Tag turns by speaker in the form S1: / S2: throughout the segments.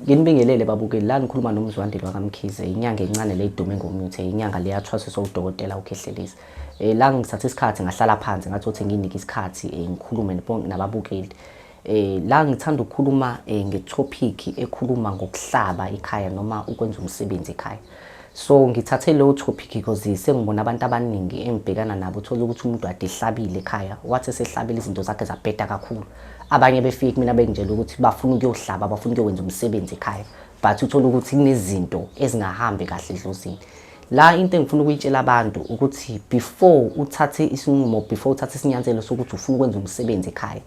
S1: Nginibingelele babukeli, la ngikhuluma noMzwandile wakaMkhize, inyanga encane le idume ngomuthe, inyanga le yathwasiswa udokotela uKhehlelezi. La ngithatha isikhathi ngahlala phansi ngathi uthi nginike isikhathi ngikhulume nababukeli. La ngithanda ukukhuluma nge-topic ekhuluma ngokuhlaba ikhaya noma ukwenza umsebenzi ekhaya. So ngithathe leyo topic because sengibona abantu abaningi engibhekana nabo, uthola ukuthi umuntu ade ehlabile ekhaya, wathi esehlabile izinto zakhe zabheda kakhulu. Abanye befike kumina bengitshela ukuthi bafuna ukuyohlaba, bafuna ukuyokwenza umsebenzi ekhaya, but uthola ukuthi kunezinto ezingahambi kahle edlozini. La into engifuna ukuyitshela abantu ukuthi before uthathe isinqumo, before uthathe isinyathelo sokuthi ufuna ukwenza umsebenzi ekhaya,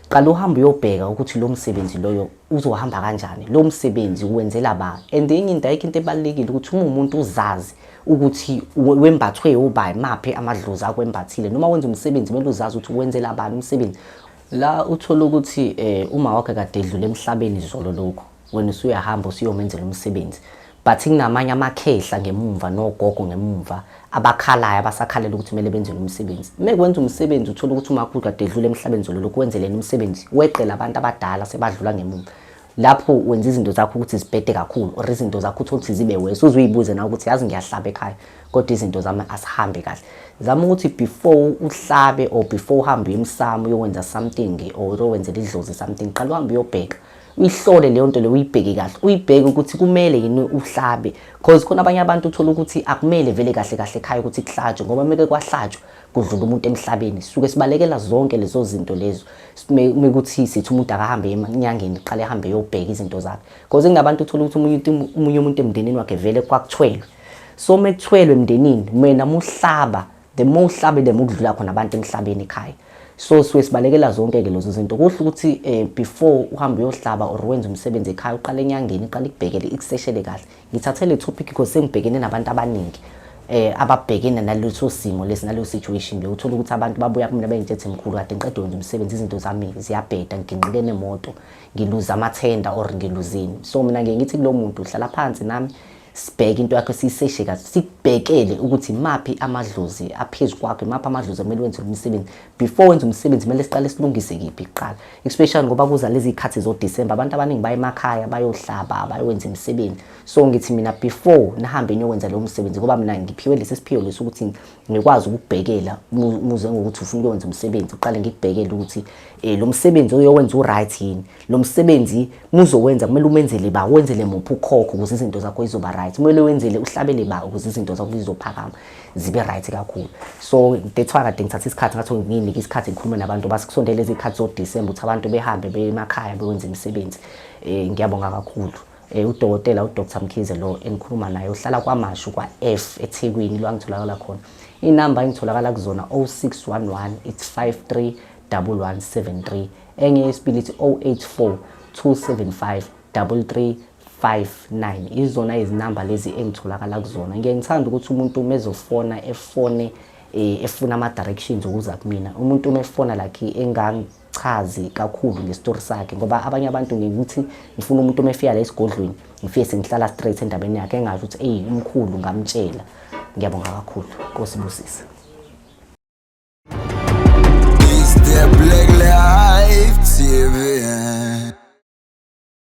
S1: qala uhambe uyobheka ukuthi lo msebenzi loyo uzohamba kanjani, lo msebenzi uwenzela ba. And enye into, ayikho into ebalulekile ukuthi uma umuntu uzazi ukuthi wembathwe ubani, maphi amadlozi akwembathile, noma wenza umsebenzi kumele uzazi ukuthi uwenzela bani umsebenzi. La uthola ukuthi uma wakhe kade edlule emhlabeni izolo lokho, wena usuyahamba usuyomenzela umsebenzi, but kunamanye amakhehla ngemumva nogogo ngemumva abakhalayo, abasakhalela ukuthi kumele benze umsebenzi. Uma kwenza umsebenzi uthola ukuthi umakhulu kade edlule emhlabeni zolo lokhu, wenzeleni umsebenzi weqela abantu abadala sebadlula ngemumva. Lapho wenza izinto zakho ukuthi zibhede kakhulu, or izinto zakho uthole ukuthi zibe worse, uze uyibuze nawe ukuthi yazi ngiyahlaba ekhaya kodwa izinto zami asihambi kahle. Zama ukuthi before uhlabe or before uhambe emsamo uyokwenza something or uyowenzela idlozi something, qala uhambe uyobheka, uyihlole leyo nto leyo, uyibheke kahle, uyibheke ukuthi kumele yini uhlabe, cause khona abanye abantu uthola ukuthi akumele vele kahle kahle ekhaya ukuthi kuhlatshwe, ngoba meke kwahlatshwa kudlula umuntu emhlabeni. Sisuke sibalekela zonke lezo zinto lezo mekuthi sithi umuntu akahambe enyangeni, qale ehambe eyobheka izinto zakhe, cause kunabantu uthola ukuthi omunye umuntu emndenini wakhe vele kwakuthwelwe. So mekuthwelwe emndenini, mina muhlaba, the more uhlabe the more kudlula khona abantu emhlabeni ekhaya. So suke sibalekela zonke-ke lezo zinto. Kuhle ukuthi before uhambe uyohlaba or wenze umsebenzi ekhaya, uqale enyangeni, iqale ikubhekele, ikuseshele kahle. Ngithathe le topic because sengibhekene nabantu abaningi ababhekene naleso simo lesi, naleyo situation leyo. Uthola ukuthi abantu babuya kumina bengitshethe, "Mkhulu, kade ngiqeda wenza umsebenzi, izinto zami ziyabheda, nginqike nemoto, ngiluza amathenda or ngiluzini." So mina ngiye ngithi kulo muntu, hlala phansi nami sibheke into yakho, siyiseshe kahle, sikubhekele ukuthi maphi amadlozi aphezu kwakho, maphi amadlozi akumele wenze umsebenzi. Before wenze umsebenzi kumele siqale silungise kiphi kuqala, especially ngoba kuza lezi zikhathi zoDisemba, abantu abaningi baye emakhaya bayohlaba, bayowenza imisebenzi. So ngithi mina before nihambe niyokwenza lowo msebenzi, ngoba mina ngiphiwe lesi siphiwo lesi ukuthi ngikwazi ukubhekela muze ngokuthi ufuna ukwenza umsebenzi, uqale ngikubhekele ukuthi lo msebenzi oyowenza u-right yini, lo msebenzi muzowenza kumele umenzele ba, wenzele muphi ukhokho ukuze izinto zakho izoba right, kumele wenzele uhlabele ba ukuze izinto zakho zizophakama zibe right kakhulu. So that's why kade ngithatha isikhathi ngathi nginike isikhathi ngikhulume nabantu basikusondele izikhathi zoDisemba, ukuthi abantu behambe beye emakhaya bewenza imisebenzi. Ngiyabonga kakhulu. Udokotela uDr Mkhize lo engikhuluma naye uhlala kwaMashu kwa-F eThekwini, lo angitholakala khona. Inamba engitholakala kuzona 0611 it's 53 1173, enye yesibili ithi 084 275 3359. Izona izinamba lezi engitholakala kuzona. Ngiye ngithanda ukuthi umuntu uma ezofona efone efuna ama-directions ukuza kumina, umuntu uma efona like engangichazi kakhulu ngestori sakhe, ngoba abanye abantu ngikuthi ngifuna umuntu uma efika la esigodlweni ngifike sengihlala straight endabeni yakhe, engazi ukuthi eyi umkhulu ngamtshela. Ngiyabonga kakhulu, Nkosi ibusise.
S2: It's the Black Life TV.